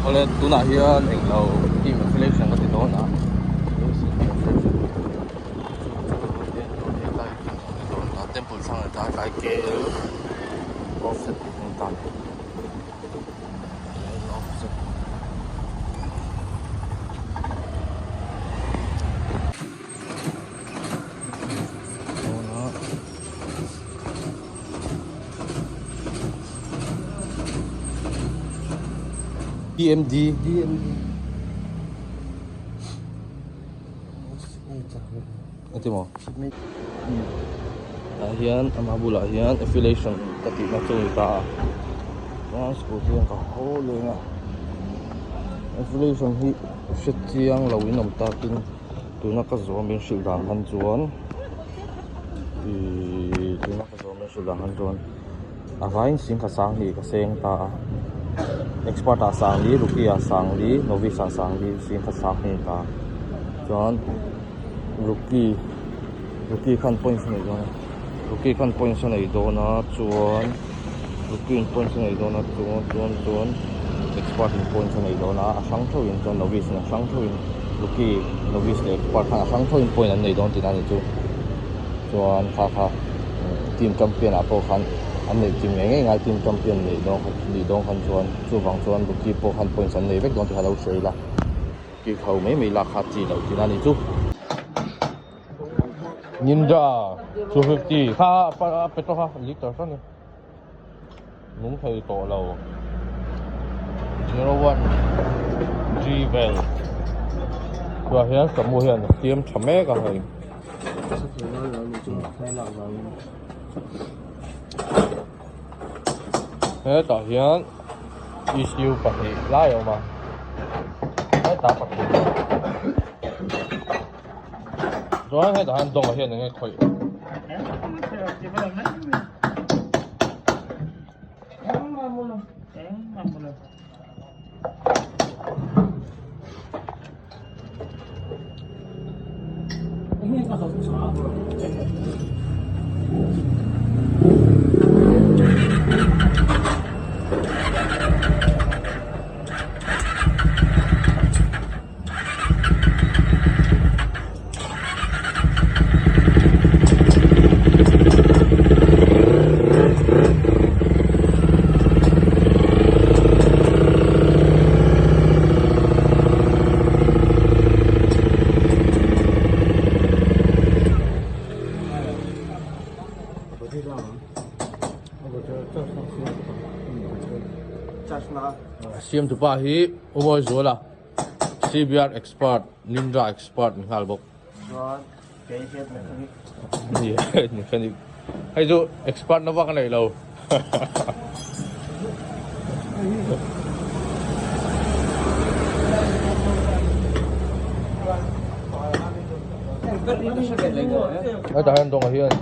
Awle tunah hian englo team affiliation ka ti dawn a temple hrang ah tlai tlai KL offset tih hming tan offset DMD DMD a ti maw tah hian ama bulah hian affiliation ka tihna chu a ni ta a chuan scooty hian ka haw leng a affiliation hi hre chiang lo in awm takin tuna ka zawm min hrilh dan khan chuan ihh tuna ka zawm min hrilh dan khan chuan a vaiin singkhat sangli ka seng ta a expert ah sangli rookie ah sangli novice ah sangli singkhat sangli a ni ta a chuan rookie rookie khan points a nei dawn a rookie khan points a nei dawn a chuan rookie in points a nei dawn a chuan chuan chuan expert in points a nei dawn a a hrang theuhin chuan novice in a hrang theuhin rookie novice leh expert khan a hrang theuhin point an nei dawn tihna a ni chu chuan kha kha team champion ah pawh khan an neih chim ngei ngei ngai team champion neih dawn kha nih dawn khan chuan chuvang chuan rookie pawh khan points an nei vek dawn tih kha lo hria ila rookie kho mai mai lak kha chi loh tihna a ni chu. Ninja 250 kha a petrol kha liter hran a ni nung thei tawh lo 01 G vel tunah hian samu hian a siam tha mek a hei. Hetah hian issue pahnih lai a awm a hetah pathum chuan hetah hian dawng ah hian eng nge khawih Siam tupa hi Umawi Zuala CBR expert Ninja expert ni nghal bawk. Chuan kei hian mechanic. Ni mechanic. Hei chu expert na vak a nei lo. Hetah hian dawngah hian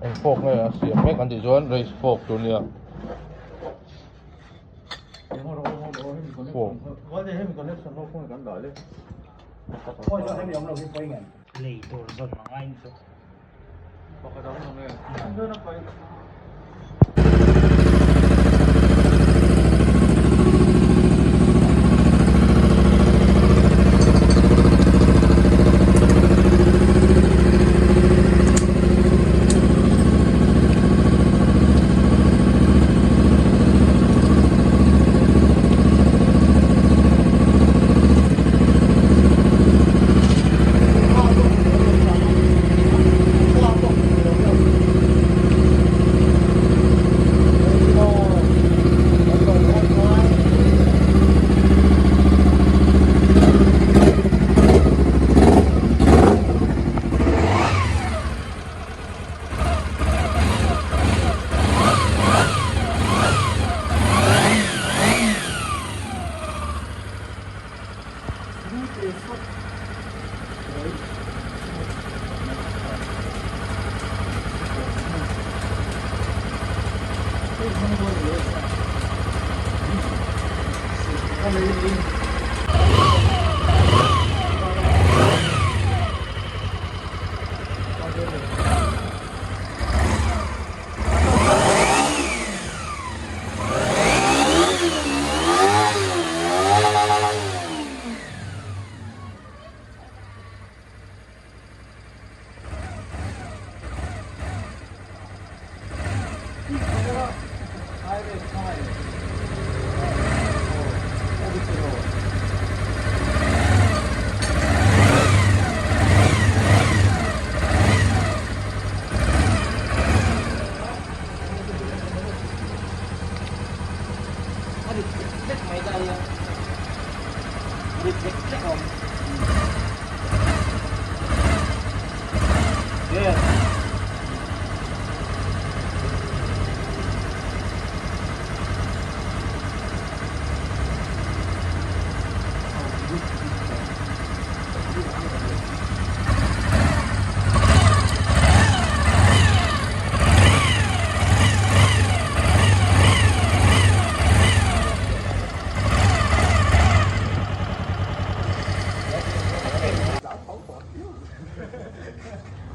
eng fork nge a siam mek an tih chuan race fork tur nia. Fork. Lei tur zawn a ngai chu.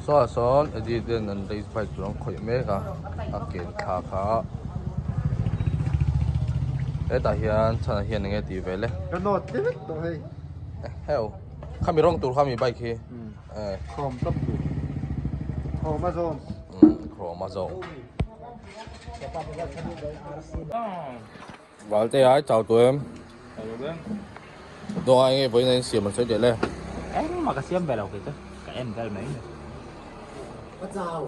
Saw ah sawn Eddie ten an race bike tur an khawih mek a a ken thla kha hetah hian chhanah hian enge tih ve le. Ka note te vek tawh hei. Heo khami rawng tur kha mi bike hi eh. Chrome top tur. Chrome a zawm. Chrome a zawm. Valte ai chau tu em? Dawng ai nge vawiin a insiam an sawi teh le? Engmah ka siam ve lo kei chu, ka en vel mai ni. Ka chau.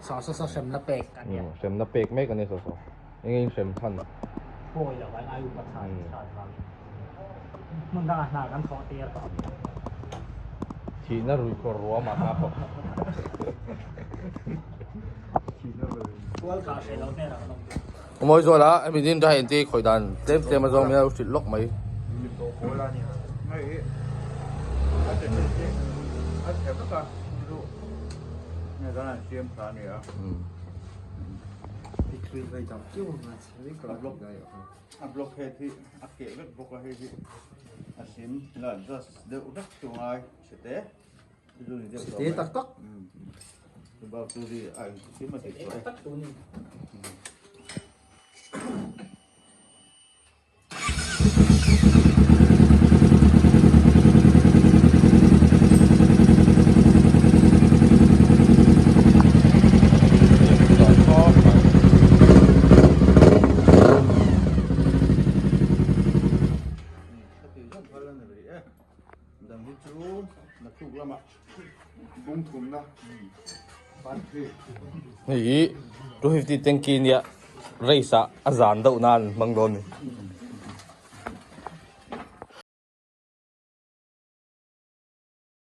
Saw saw saw hremna pek a nia. Hremna pek mek a nia saw saw. Enge in hrem chhan? Pawi lo ai ai upa chhan chhan vangin. Hmun dangah hna kan thawh tir tawh. Thihna rui kawr ruam ah kha phawk. Tual thah hreh lo hnenah kan awm tir. Mawi zual a, hemi din ṭha hian ti khawi dan tlem tlem a zawng mai a, hrilh lawk mai. A block head hi a keh vek bawk a hei hi a sim la adjust deuh vek chu ngai chhe te Chhe te tak tak. Hei hi 250 tanky nia race ah a zan deuh nan hmang dawn a ni.